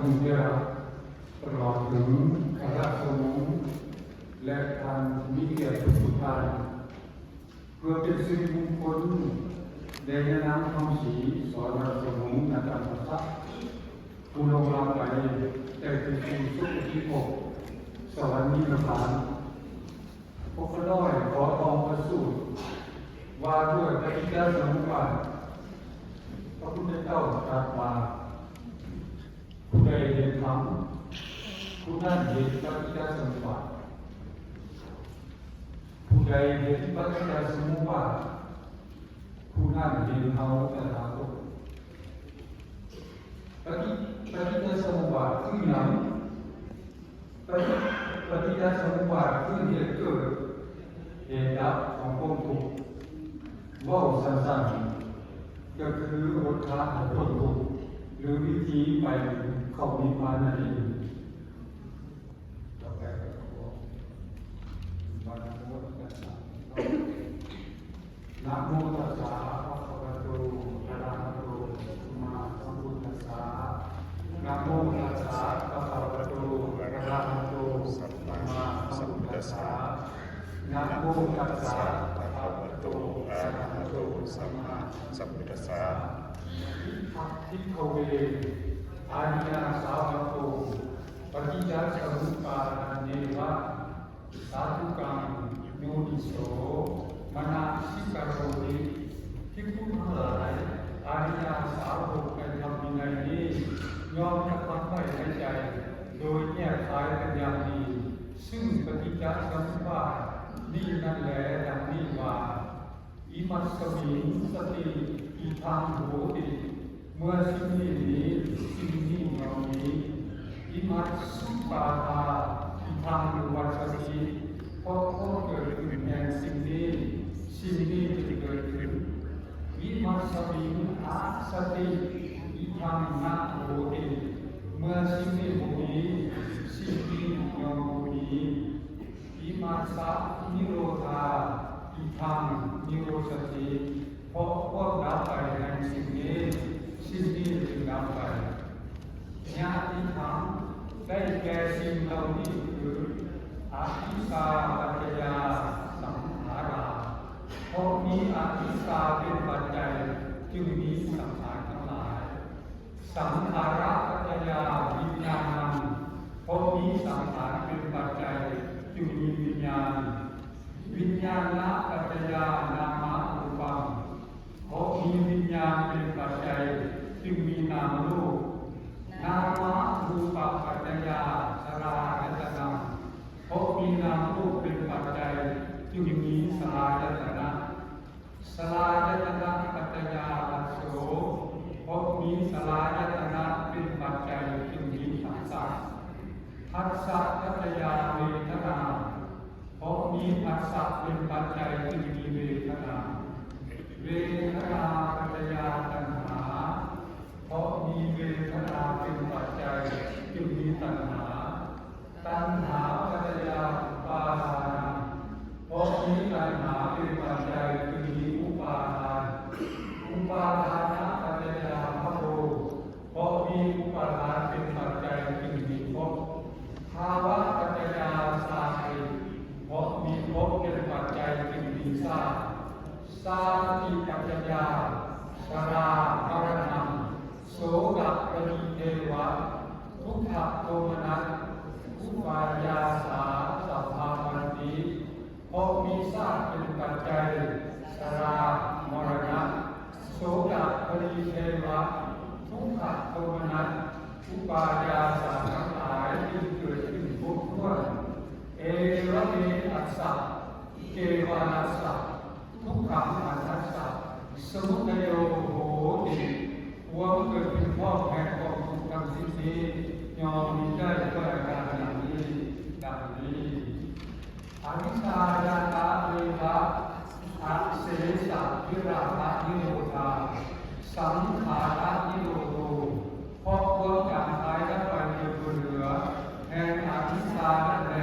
ເຈົ້າ ຕະຫຼອດເຖິງຄະນະສົງ ແລະ ທ່ານມີກຽດທຸກໆທ່ານ ເພື່ອເປັນສິລິມຸງຄຸນ ແດ່ຍານາງທອງສີ ສອນວັນສະຫຸງ ນາຈຳພາສະ ຜູ້ລ່ວງລັບໄປ ແຕ່ໄປສູ່ສຸຄຕິພົບ ສະຫວັນນິບພານ. ບົດຂ້ານ້ອຍຂໍອອກພະສູດ ວ່າດ້ວຍປະຕິດຈະສະມຸບບາດ. ພະພຸດທະເຈົ້າຕລັດວ່າ ຜູ້ໃດເຫັນທຳ ຜູ້ນັ້ນເຫັນປະຕິດຈະສະມຸບບາດ. ຜູ້ໃດເຫັນປະຕິດຈະສະມຸບບາດ ຜູ້ນັ້ນເຫັນເຮົາຕະຖາຄົດ. ປະຕິ ປະຕິດຈະສະມຸບບາດຄືຫຍັງ? ປະຕິ ປະຕິດຈະສະມຸບບາດຄືເຫດເກີດ ເຫດດັບຂອງຄວາມທຸກ. ເວົ້າສັ້ນໆ ກໍຄືຫົນທາງໃຫ້ພົ້ນທຸກ ຫຼື ວິທີໄປເຂົ້ານິບພານນັ້ນເອງ. ຕໍ່ໄປກໍຂໍ ນະໂມຕັດສະ ພະຄະວະໂຕ ອະລະຫະໂຕ ສຳມາສຳພຸດທັດສະ. ນະໂມຕັດສະ ພະຄະວະໂຕ ອະລະຫະໂຕ ສຳມາສຳພຸດທັດສະ. ນະໂມຕັດສະ ພະຄະວະໂຕ ອະລະຫະໂຕ ສຳມາສຳພຸດທັດສະ. ທິກຂະເວ ອະລິຍະສາວະໂກ ປະຕິດຈະສະມຸບປາທາເນວະ ສາທຸກັງ ໂຍນິໂສ ມະນະສິກາໂຣຕິ. ພິກຂຸທັງຫຼາຍ, ອະລິຍະສາວົກໃນທຳວິໄນນີ້ ຍ່ອມຈະກຳໄວ້ໃນໃຈ ໂດຍແຍກຂາຍເປັນຢ່າງດີ ຊຶ່ງປະຕິດຈະສະມຸບບາດນີ້ນັ້ນແລ. ດັ່ງນີ້ວ່າ ອິມັດສະມິງ ສະຕິ ອິທັງ ໂຫຕິ. ເມື່ອສິ່ງນີ້ມີ ສິ່ງນີ້ຍ່ອມມີ. ອິມັດສຸປາທາ ອິທັງ ອຸປັສສະຕິ. ເພາະຄວາມເກີດຂຶ້ນແຫ່ງສິ່ງນີ້ ສິ່ງນີ້ຈຶ່ງເກີດຂຶ້ນ. ວິມັດສະມິງ ອະສະຕິ ອິທັງ ນະໂຫຕິ. ເມື່ອສິ່ງນີ້ບໍ່ມີ ສິ່ງນີ້ຍ່ອມບໍ່ມີ. ອິມັດສະ ນິໂຣທາ ອິທັງ ນິໂຣທາຕິ. ເພາະຄວາມດັບໄປແຫ່ງສິ່ງນີ້ ສິ່ງນີ້ຈຶ່ງດັບໄປ. ຍະຕິທັງ ໄດ້ແກ່ສິ່ງເຫຼົ່ານີ້ຄື ອະວິຊຊາປັດຈະຍາ ສັງຂາລາ. ເພາະມີອະວິຊຊາເປັນປັດໄຈ ຈຶ່ງມີສັງຂານທັງຫຼາຍ. ສັງຂາຣະປັດຈະຍາ ວິນຍານັງ. ເພາະມີສັງຂານເປັນປັດໄຈ ຈຶ່ງມີວິນຍານ. ວິນຍານະປັດຈະຍາ ນາມະຮູປັງ. ເພາະມີວິນຍານເປັນປັດໄຈ ຈຶ່ງມີນາມະຮູບ. ນາມະຮູປະປັດຈະຍາ ສະລາຍະຕະນັງ. ເພາະມີນາມະຮູບເປັນປັດໄຈ ຈຶ່ງມີສະລາຍະຕະນະ. ສະລາຍະຕະນະປັດຈະຍາ ພັດໂສ. ເພາະມີສະລາຍະຕະນະເປັນປັດໄຈ ຈຶ່ງມີພັດສະ. ພັດສະປັດຈະຍາ ເວທະນາ. ເພາະມີພັດສະເປັນປັດໄຈ ຈຶ່ງມີເວທະນາ. ເວທະນາປັດຈະຍາ ຕັນຫາ. ເພາະມີເວທະນາເປັນປັດໄຈ ຈຶ່ງມີຕັນຫາ. ຕັນຫາປັດຈະຍາ ອຸປາທານັງ. ເພາະມີຕັນຫາເປັນປັດໄຈ ຈຶ່ງມີອຸປາທານ. ອຸປາທານະປັດຈະຍາ ພະໂວ. ເພາະມີອຸປາທານເປັນປັດໄຈ ຈຶ່ງມີພົບ. ພາວະປັດຈະຍາ ຊາຕິ. ເພາະມີພົບເປັນປັດໄຈ ຈຶ່ງມີຊາດ. ຊາຕິປັດຈະຍາ ຊະລາ ມະລະນະງ. ໂສກະປະລິເທວະ ທຸກຂະໂທມະນັດ ອຸປາຍາສາ ສະພາວັນຕິ. ເພາະມີຊາດເປັນປັດໄຈ ຊະລາ ມໍລະນະ. ໂສກະປະລິເທວະ ທຸກຂະໂທມະນັດ ອຸປາຍາສາທັງຫຼາຍຈຶ່ງເກີດຂຶ້ນຄົບຖ້ວນ. ເອວະເມ ອັດສະ ເກວະລັດສະ ທຸກຂັງ ອັດທັດສະ ສະມຸດທະໂຍ ໂຫຕິ. ຄວາມເກີດຂຶ້ນພ້ອມແຫ່ງກອງທຸກທັງສິ້ນນີ້ ຍ່ອມມີໄດ້ດ້ວຍອາການດັ່ງນີ້ ດັ່ງນີ້. ອະວິຊຊາຍະຕະເນວະ ອະເສສະວິຣາຄະນິໂຣທາ ສັງຂາຣະນິໂຣໂທ. ເພາະຄວາມຈາງຄາຍດັບໄປໂດຍບໍ່ເຫຼືອ ແຫ່ງອະວິຊຊານັ້ນແລ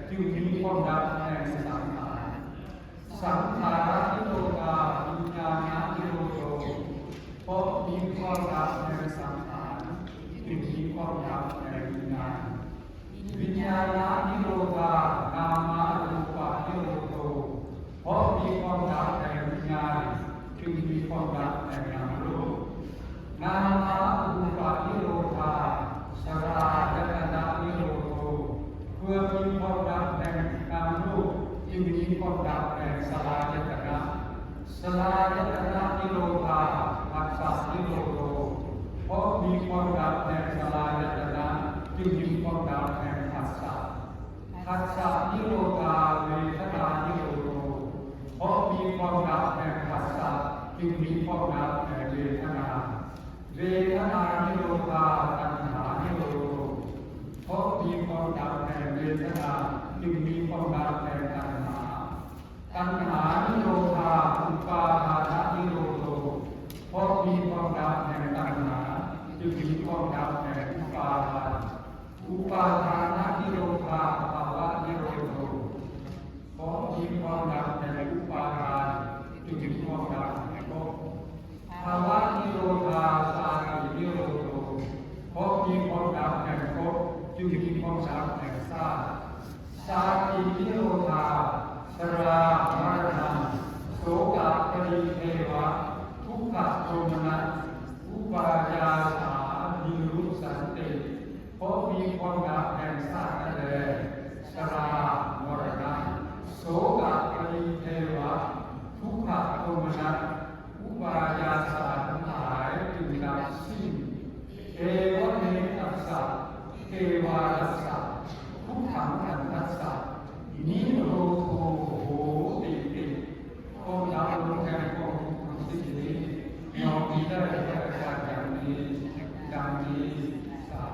ຈຶ່ງມີຄວາມດັບແຫ່ງສັງຂານ. ສັງຂາຣະນິໂຣທາ ວິນຍານະນິໂຣໂທ. ເພາະມີຄວາມດັບແຫ່ງສັງຂານ ຈຶ່ງມີຄວາມດັບ ມີຄວາມດັບແຫ່ງສະລາຍະຕະນະ. ສະລາຍະຕະນະນິໂຣທາ ພັດສະນິໂຣໂທ ເພາະມີຄວາມດັບແຫ່ງສະລາຍະຕະນະ ຈຶ່ງມີຄວາມດັບແຫ່ງຜັດສະ. ຜັດສະນິໂຣທາ ເວທະນານິໂຣໂທ ເພາະມີຄວາມດັບແຫ່ງຜັດສະ ຈຶ່ງມີຄວາມດັບແຫ່ງເວທະນາ. ເວທະນານິໂຣທາ ຕັນຫານິໂຣໂທ ເພາະມີຄວາມດັບແຫ່ງເວທະນາ ຈຶ່ງມີຄວາມດັບແຫ່ງຕັນຫາ. ຕັນຫານິໂຣທາ ອຸປາທານະນິໂຣໂທ ເພາະມີຄວາມດັບແຫ່ງຕັນຫາ ຈຶ່ງມີຄວາມດັບແຫ່ງອຸປາທານ. ອຸປາທານະນິໂຣທາ ພະວະນິໂຣໂທ ເພາະມີຄວາມດັບແຫ່ງອຸປາທານ ຈຶ່ງມີຄວາມດັບແຫ່ງພບ. ພະວະນິໂຣທາ ຊາຕິນິໂຣໂທ ເພາະມີຄວາມດັບແຫ່ງພົບ ຈຶ່ງມີຄວາມດັບແຫ່ງຊາດ. ຊາຕິນິໂຣທາ ຊະລາ ມະລະນະ ໂສກະ ປະລິເທວະ ທຸກຂະ ໂທມະນັດ ອຸປາຍາສາ ນິລຸສສັນຕິ ເພາະມີຄວາມດັບແຫ່ງຊາດນັ້ນແລ ຊະລາ ມໍລະນະ ໂສກະ ປະລິເທວະ ທຸກຂະ ໂທມະນັດ ອຸປາຍາສາທັງຫຼາຍຈຶ່ງດັບສິ້ນ. ເອວະເມຕັດສະ ເກວາລັດສະ ທຸກຂັງ ອັນທັດສະ ນິໂຣໂທ ໂຫຕິຕິ. ຄວາມດັບລົງແຫ່ງຄວາມທຸກທັງສິ້ນນີ້ ຍ່ອມມີໄດ້ແກ່ອາຈານຢ່າງນີ້ ດັ່ງນີ້ ສາ